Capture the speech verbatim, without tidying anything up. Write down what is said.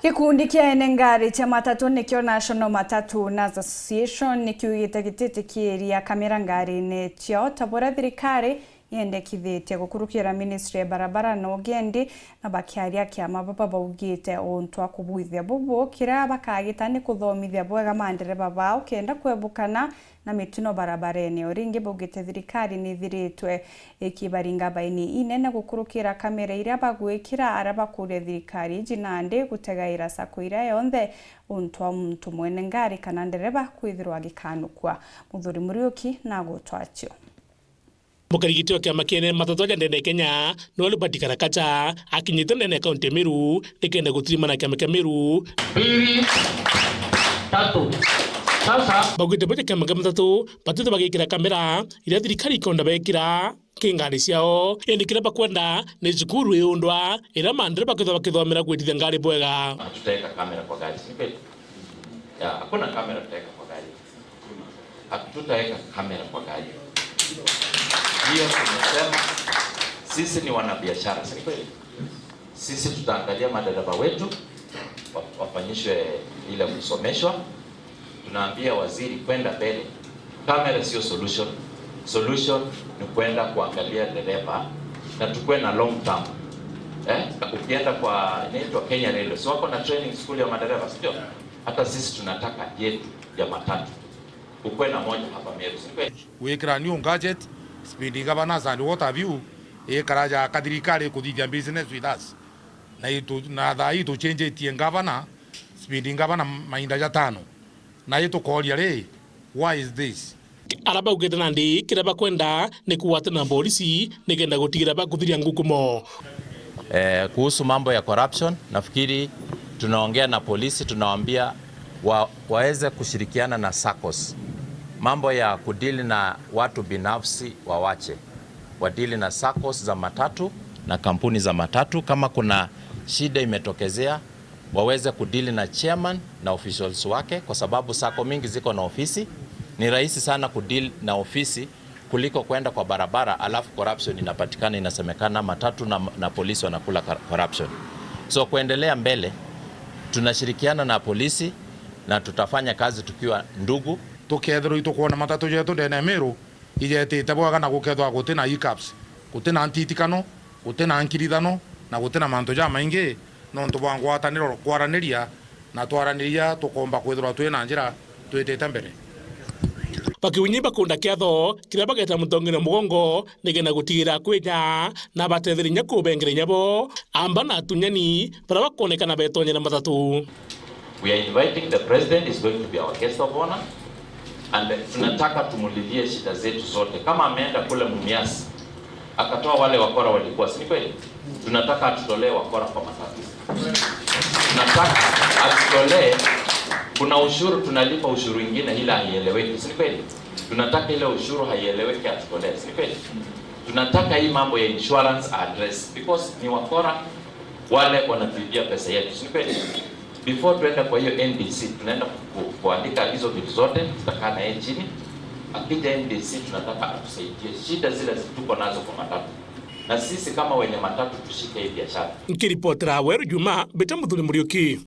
Gikundi kia ene ngari cia matatu nikio National Matatu Owners Association nikiugite gititikiria kamera ngarine ciao ta buria thirikari yendekithitie gukurukira ministry ya barabara na ugendi, na bakiaria kiama baba baugite untu wa kubuithia bubu kiria bakagita ni kuthomithia bwega mandereba bao kenda kwebukana na mitino barabarene. O ringi baugite thirikari ni ithiritwe ikibaringa baini inene gukurukira kamera iria bagwikira aria bakuria thirikari iji nandi gutegaira sacco iria yonthe untu wa muntu mwene ngari kana ndereba kwithirwa agikanukua. Muthuri Muriuki na agutwacio. Mukarigiti wa kiama kia ene matatu aja ndene ya Kenya, niwe Robert Karakacha, akinyite ndene ya kaunti ya Meru, nikenda gutirimana na kiama kia Meru. Mbili, tatu. Sasa. Baugite baja kiama kia matatu, batithe bagikira kamera, iria thirikari ikonda bekira ki ngari ciao, indi kiria bakwenda ni cukuru iundwa, iria mandereba bakithwa bakithomera gwitithia ngari bwega. Hatutaweka kamera kwa gari, si kweli? Ya, hakuna kamera tutaweka kwa gari. Hatutaweka kamera kwa gari. Hiyo tumesema, sisi ni wanabiashara, si kweli? Sisi tutaangalia madereva wetu wa-, wafanyishwe ile kusomeshwa. Tunaambia waziri kwenda mbele. Kamera sio solution. Solution ni kwenda kuangalia dereva na tukue na long term. Eh? Ukienda kwa, inaitwa Kenya Railways, wako na training school ya madereva, sio? Hata sisi tunataka yetu ya matatu. Ukue na moja hapa Meru, si kweli? Gwikira new gadget, speed governance and what have you, ikara ja kathirikari kuthithia business with us. Na itu, na thaa ii tuchenjetie governor, speed governor mainda jatano. Na itukoria ri, why is this? Aria baugite nandi kiria bakwenda ni kugwatana na polisi nikenda gutigira bakuthiria ngukumo. Eh, kuhusu mambo ya corruption, nafikiri tunaongea na polisi, tunawaambia wa-, waweze kushirikiana na saccos. Mambo ya kudeal na watu binafsi wawache, wadeal na saccos za matatu na kampuni za matatu. Kama kuna shida imetokezea, waweze kudeal na chairman na officials wake, kwa sababu sacco mingi ziko na ofisi. Ni rahisi sana kudeal na ofisi kuliko kwenda kwa barabara, alafu corruption inapatikana, inasemekana matatu na, na polisi wanakula kar-, corruption. So kuendelea mbele, tunashirikiana na polisi na tutafanya kazi tukiwa ndugu. Tukethirwa itukwona matatu jetu ndene ya Meru ijetite bwega na gukethwa guti na hiccups, guti na ntitikano, guti na nkirithano, na guti na mantu jamaingi, nontu bwa ngwataniro kwaraniria na twaraniria tukomba kwithirwa twi na njira twitite mbere. Bakiunyimba kunda kiatho kiria bageta mutongere mugongo nikenda gutigira kwija na batetheria inya kubengera inya bo amba na atunyani baria bakonekana betonyera matatu. We are inviting the president, is going to be our guest of honor, and tunataka tumulilie shida zetu zote. Kama ameenda kule Mumias, akatoa wale wakora walikuwa, si ni kweli? Tunataka atutolee wakora kwa matatu. Tunataka atutolee, kuna ushuru tunalipa, ushuru ingine ile haieleweki, si ni kweli? Tunataka ile ushuru haieleweki atutolee, si ni kweli? Tunataka hii mambo ya insurance address, because ni wakora wale wanatuibia pesa yetu, si ni kweli? Before tuenda kwa hiyo N D C, tunaenda ku-, kuandika hizo vitu zote, tutakaa na yeye chini. Akija N D C, tunataka atusaidie shida zile tuko nazo kwa matatu. Na sisi kama wenye matatu tushike hii biashara. Nkiripotera Weru Juma, mbite Muthuri Muriuki.